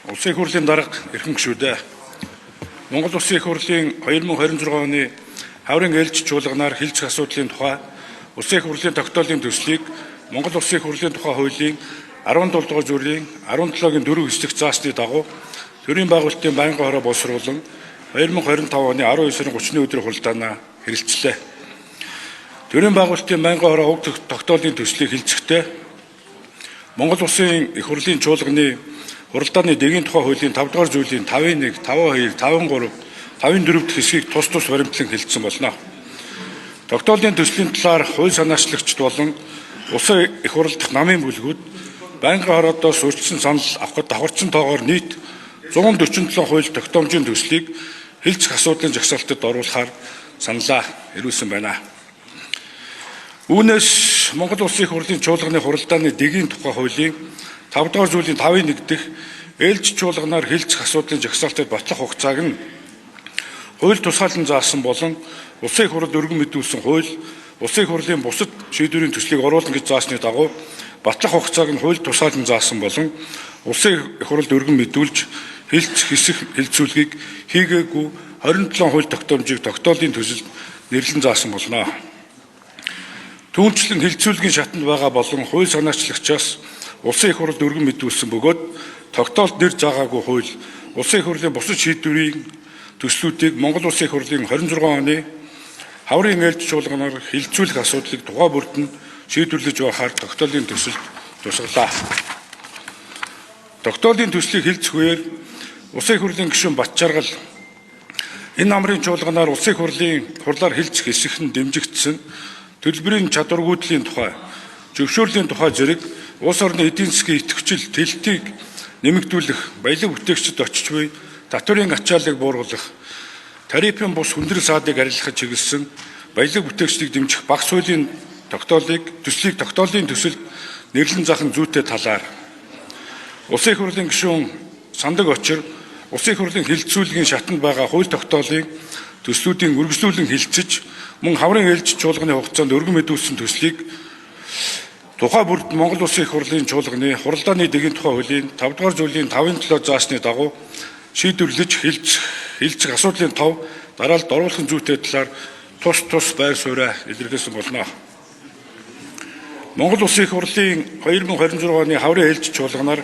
Улсын их хурлын дарга эрхэм гишүүдээ. Монгол Улсын их хурлын 2026 оны хаврын ээлжит чуулганаар хэлцэх асуудлын тухай Улсын их хурлын тогтоолын төслийг Монгол Улсын их хурлын тухай хуулийн 17 дугаар зүйлийн 17-гийн 4 хэсэг заасны дагуу төрийн байгуулалтын байнгын хороо боловсруулан 2025 оны 19 сарын 30-ны өдрийн хуралдаанаа хэрэгэлцлээ. Төрийн байгуулалтын байнгын хороо уг тогтоолын төслийг хэлцэхдээ Монгол Улсын их хурлын чуулганы хуралдааны дэгийн тухай хуулийн 5 дугаар зүйлийн 5-1, 5-2, 5-3, 5-4 дэх хэсгийг тус тус баримтлан хэлсэн болно. Тогтоолын төслийн талаар хууль санаачлагчид болон Улсын их хурл дахь намын бүлгүүд байнгын хороодоос өрчсөн санал авахд давхарцсан тоогоор нийт 147 хууль тогтоомжийн төслийг хэлцэх асуудлын жагсаалтад оруулахаар саналаа ирүүлсэн байна. Үүнээс Монгол Улсын их хурлын чуулганы хуралдааны дэгийн тухай хуулийн 5 дугаар зүйлийн 5-1 дэх ээлж чуулганаар хэлцэх асуудлын жагсаалтад батлах хугацааг нь хууль тусгаалan заасан болон Улсын их хурлд өргөн мэдүүлсэн хууль Улсын их хурлын бусад шийдвэрийн төслийг оруулна гэж заасны дагуу батлах хугацааг нь хууль тусгаалan заасан болон Улсын их хурлд өргөн мэдүүлж хэлцэх хэсэх хэлцүүлгийг хийгээгүй 27 хууль тогтоомжийг тогтоолын төсөлд нэрлэн заасан болно. Түүнчлэн хэлцүүлгийн шатанд байгаа болон хууль санаачлагчаас Улсын их хурлд өргөн мэдүүлсэн бөгөөд тогтоолд нэр заагаагүй хууль Улсын их хурлын бусад шийдвэрийн төслүүдийг Монгол Улсын их хурлын 26 оны хаврын ээлж чуулганаар хэлцүүлэх асуудлыг тухай бүрд нь шийдвэрлэж байхаар тогтоолын төсөлд тусгалаа. Тогтоолын төслийг хэлцэх үеэр Улсын их хурлын гишүүн Батжаргал энэ намрын чуулганаар Улсын их хурлын хурлаар хэлцэх хэсэх нь дэмжигдсэн төлбөрийн чадваргүйдлийн тухай, зөвшөөрлийн тухай зэрэг улс орны эдийн засгийн идэвхжил, тэлтийг нэмэгдүүлэх, баялаг бүтээгчид очиж буй татварын ачааллыг бууруулах, тарифын бус хүндрэл саадыг арилгахад чиглэсэн баялаг бүтээгчдийг дэмжих багц хуулийн тогтоолыг төслийг тогтоолын төсөлд нэрлэн заах нь зүйтэй талаар Улсын их хурлын гишүүн Сандаг Очир Улсын их хурлын хэлэлцүүлгийн шатанд байгаа хууль тогтоолын төслүүдийн үргэлжлүүлэн хэлцэж мөн хаврын ээлжит чуулганы хугацаанд өргөн мэдүүлсэн төслийг тухай бүрд Монгол Улсын их хурлын чуулганы хуралдааны дэгийн тухай хуулийн 5 дугаар зүйлийн 5-7 заасны дагуу шийдвэрлэж хэлцэх асуудлын тов дараалалд оруулах зүйтэй талаар тус тус байр сууриа илэрхийлсэн болно. Монгол Улсын их хурлын 2026 оны хаврын ээлжит чуулганаар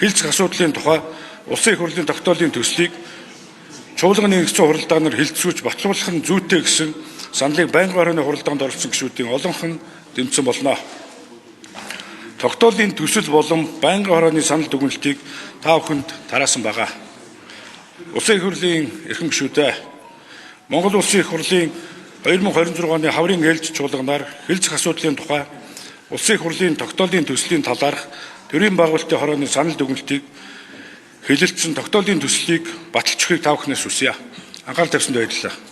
хэлцэх асуудлын тухай Улсын их хурлын тогтоолын төслийг чуулганы нэгдсэн хуралдаанаар хэлцүүлж батлуулах нь зүйтэй гэсэн саналыг байнгын хорооны хуралдаанд оролцсон гишүүдийн олонх нь дэмжсэн болно. Тогтоолын төсөл болон байнгын хорооны санал дүгнэлтийг та бүхэнд тараасан байгаа. Улсын их хурлын эрхэм гишүүдээ, Монгол Улсын их хурлын 2026 оны хаврын ээлжит чуулганаар хэлцэх асуудлын тухай Улсын их хурлын тогтоолын төслийн талаарх төрийн байгуулалтын хорооны санал дүгнэлтийг хэлэлцсэн тогтоолын төслийг баталж өгөхийг та бүхнээс хүсье. Анхаарал тавьсанд баярлалаа.